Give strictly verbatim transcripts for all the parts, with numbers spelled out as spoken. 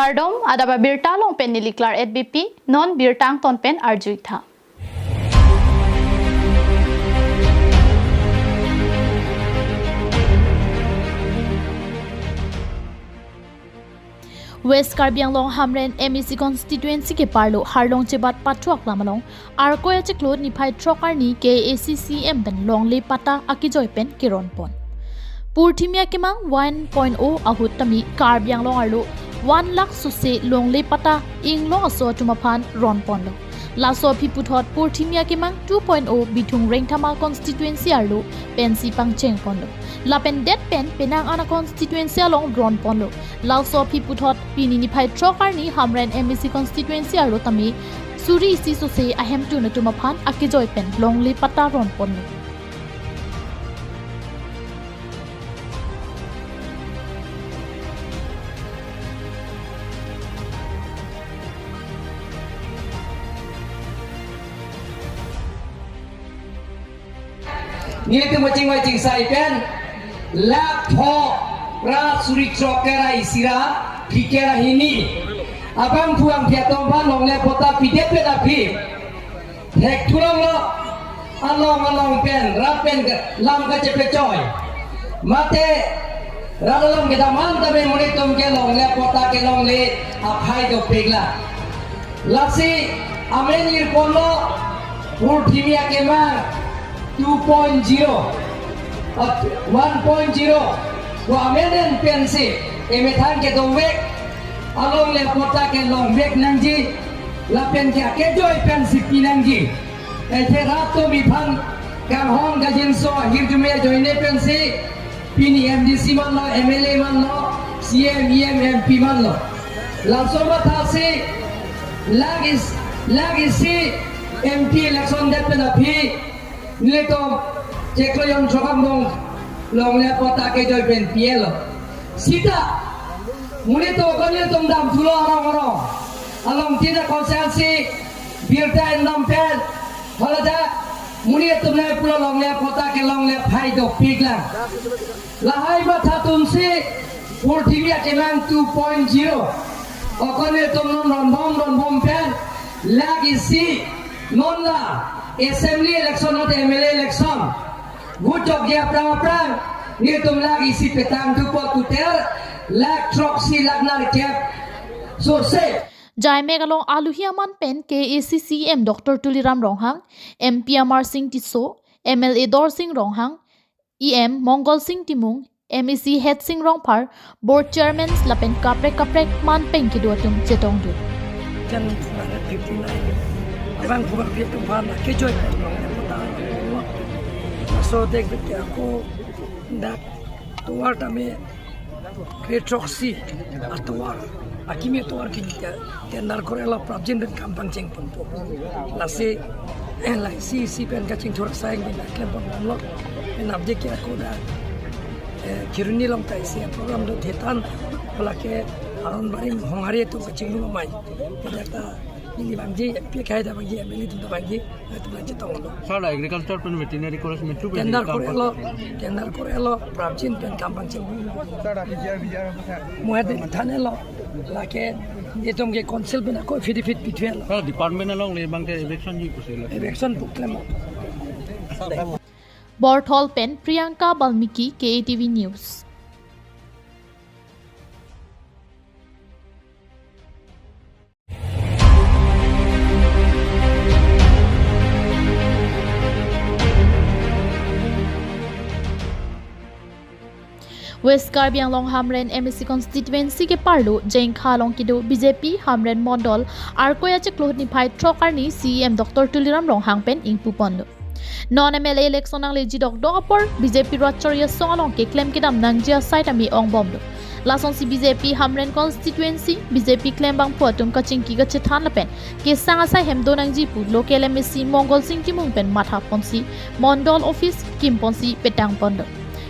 Kardom, adap abirta along pen neli Claret Beypi, non birta angton pen arju-ik tha. West Karbi Anglong Hamren M A C constituency keparlo Harlong Chebat Pathu Aklam along Arkoi achiklo niphai throk arni K A A C C M pen longle patta akejoi pen keron pon. Purthimi akemang one point o ahut tame Karbi Anglong arlo one lakh sose longle patta inglong aso atum aphan ron ponlo. Laso aphi puthot purthimi akemang two point o Bithung Rengthama constituency arlo pensi pangcheng ponlo. Lapen det pen penang an a constituency along ron ponlo. Laso aphi puthot pini niphai throk arni Hamren M A C constituency arlo tame suri isi sose ahemtun atum aphan akejoi pen longle patta ron ponlo. Nelitum kachingvai chingsai pen lakh pho ra suri throk kre ra isi ra phli kre ra hini abangphu abangphi atum aphan longle patta pidet pen aphi thek thulonglo, along along pen rat pen ke lam kachepechoi. Mate rat along kedam an tame monit atum ke longle patta kelongle aphai dopiklang. Lasi amen ir ponlo purthimi akemang two point zero, uh, one point zero. Ko amen en pensi emethang kedovek, alongle patta kelongvek nangji, lapen ke akejoi pensi pi nangji. Athe rat atum aphan kanghon kajinso ahirjume ajoine pensi pini M D C manlo, M L A manlo, C M, E M, M P manlo. Laso mathasi lakh is, lakh isi M P election det pen aphi nelitum chiklo jon throk angbong longle patta kejoi pen pilo. Sita monit atum ko nelitum damthulo arong arong. Along tina constituency birta endam pen haladak monit atum nangpulo longle patta kelongle aphai dopiklang. Lahai matha atumsi purthimi akemang two point zero okon nelitum non ronbom ronbom pen lakh isi, non la assembly election mate M L A election, vote chokji aphrang aphrang nelitum lakh isi petang thupo, total lakh throksi lakh nerkep sose. Jaimek along aluhi aman pen K A A C C M Doctor Tuliram Ronghang, M P Amarsing Tisso, M L A Dorsing Ronghang, E M Mongolsing Timung, M A C Headsing Rongphar, Board Chairman lapen kaprek kaprek man pen kedo atum chetongdun. Jan fifty-nine. Abangphu abangphi atum aphan kejoi pen longle patta. Laso dek bit ke ako dak tovar tame kre throksi atovar, akimi atovar kimi te tender korelo, prapjin pen kam pangcheng ponpo. Lasi eh, la isi isi pen kachingthur asai pen klem ponbomlo. Pen update ke ako dak, eh, Kheroni along ta isi program do thetan, lake Aron Barim Honghari atum kachinglu mai. Dak ta neli vangji, M P akhei ta vangji, M L A atum ta vangji, atum ta chetonglo. Sir, agriculture pen veterinary college me tu tender korelo, tender korelo, prapjin pen kam pangcheng. Mo hedi thanelo, lake itum ke council pen ako affidavit pithuelo. Sir, department along le abang ke eviction ji kusela. Eviction pu klem. Borthol pen Priyanka Balmiki, K A T V News. West Karbi Anglong Hamren M A C constituency keparlo Jengkha along kedo B J P Hamren Mondol Arkoi achiklo niphai throk arni C E M Doctor Tuliram Ronghang pen ingpu ponlo. Non M L A election nangleji dokdok apor B J P rat chori asong along keklem kedam nangji asai tame ongbomlo. Lasonsi B J P Hamren constituency B J P klembangpo atum kachingki kachethan lapen kesang asai hem do nangji pu local M A C Mongolsing Timung pen matha ponsi Mondol office kim ponsi petang ponlo.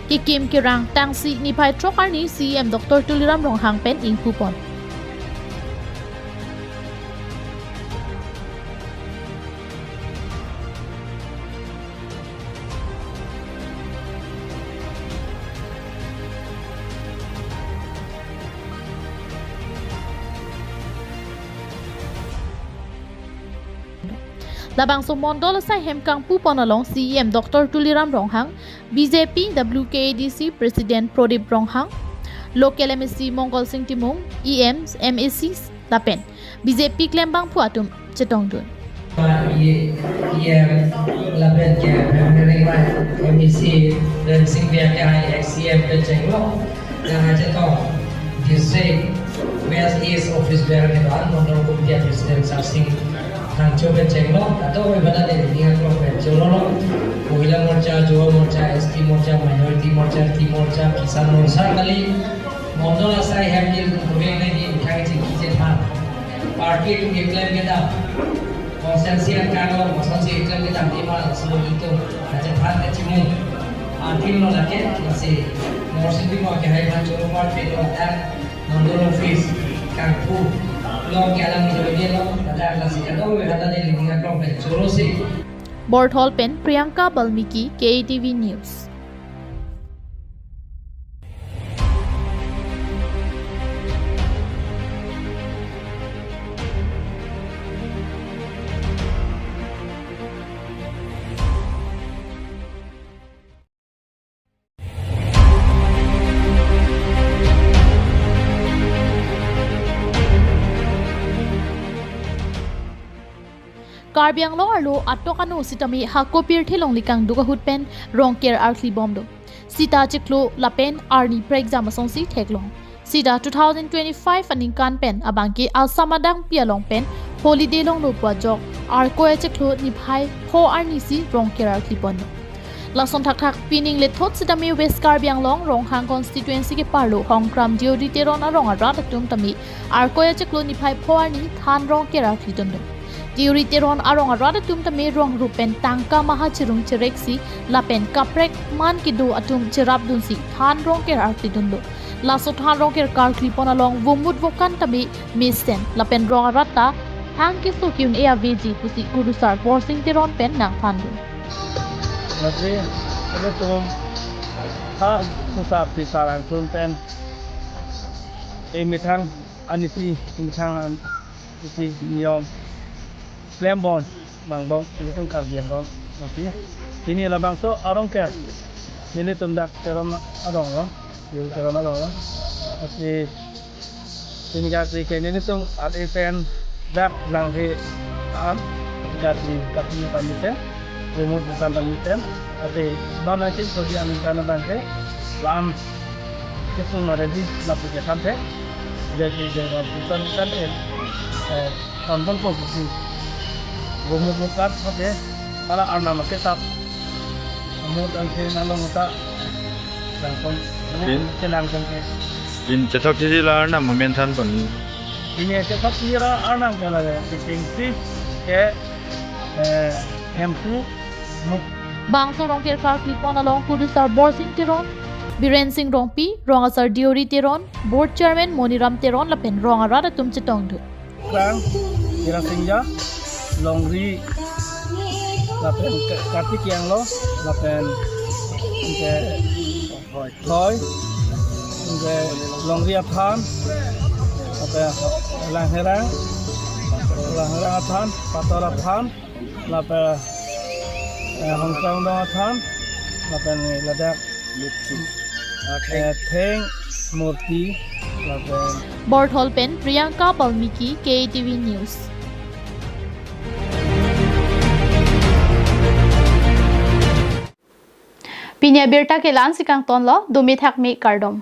Kekim kerang tangsi niphai throk arni C E M Doctor Tuliram Ronghang pen ingpu pon. Labangso Mondol asai hem kangpu pon along C E M Doctor Tuliram Ronghang, B J P W K A D C President Prodip Ronghang, Local M A C Mongol Sing Timung, E M, M A Cs lapen B J P klembangphu atum chetongdun. E M lapen ke M A C Rensing Bey ke ex C E M pen chenglo. Yang aja to district West East office bearer ke doan, Mondol Committee President Sarsing Thangcho pen chenglo. Ato ko iba ta de ni aklong pen chorolo. Mohila Morcha, Yuva Morcha, S T Morcha, Minority Morcha, T Morcha, Kisan Morcha kali. Mondol asai hem ke kumek na di khang chingki chethan. Party atum keklem kedam, constituency angkang lo, constituency keklem kedam di ma laso itum kachethan kachimu. Akim lo lake, lasi Morsing Timung ke hai phan choro party lo ladak Mondol office kangpu lo ke alam ijo ni lo, ladak lasi kadokave hata de lini aklong pen choro si. Borthol pen Priyanka Balmiki, K A T V News. Karbi Anglong arlo atok ano sitame hako pirthe longle kangduk ahut pen Rongker arkli bomlo. Sita chiklo lapen arni prekjam asonsi theklong. Sita two thousand twenty-five aningkan pen abangke Assam adangpi along pen holiday longlo pu ajok Arkoi achiklo niphai pho arni si Rongker arkli ponlo. Lason thakthak pining lethot sitame West Karbi Anglong Ronghang constituency keparlo Hongkram Deuri Teron arong arat atum tame Arkoi achiklo niphai pho arni than Rongker arkli dunlo. Deuri Teron arong arat atum tame rong rup pen tangka maha chirung chirek si lapen kaprek man kedo atum cherapdunsi than Rongker arkli dunlo. Laso than Rongker karkli pon along vomut vokan tame mesen lapen rong arat ta thang keso ke-un-e aveji pusi kurusar Borsing Teron pen nangthandun. Lasi, ilitum ha susar si sarang sun pen, e methang anisi, methang anisi niyom klem bon bang bong, ilitum Karbi Anglong. Oke. Pini labangso arong ke, nelitum dak Teron arong lo, Deuri Teron arong lo. Oke. Pini dak si ke nelitum at pen dak lang he an, dak si dak ni pan ni pen, remote bukan pan ni pen. Ate non nangsin so di amin kan bang ke, lam kesung na ready lapu ke kan the. Jadi, jadi, bukan kan the. Eh, Tonton po pusi. Gomut mukat hote. Ala arnam ke tap. Gomut ang ke nalo muta. Langkon. Pin? Ke langkon ke. Pin chethok chili la arnam amen than pon. Pini chethok chili la arnam ke la le. Pin si ke, eh, hempu muk. Bangso Rongker karkli pon along kurusar Borsing Teron, Biren Sing Rongpi, rong asar Deuri Teron, Board Chairman Moniram Teron lapen rong arat atum chetongdun. Krang, Hira Singja, Longri, lapen Ka-, Kartik Yanglo, lapen ke Thoi, ke Longri Aphan, lapen Langherang, Langherang Aphan, Pator Aphan, lapen, eh, Hongkrang Dong Aphan, lapen ladak eh, Theng Murti, lapen Borthol pen Priyanka Balmiki, K A T V News. Pini abirta ke la-an si kangtonlo, dumi thakmi kardom.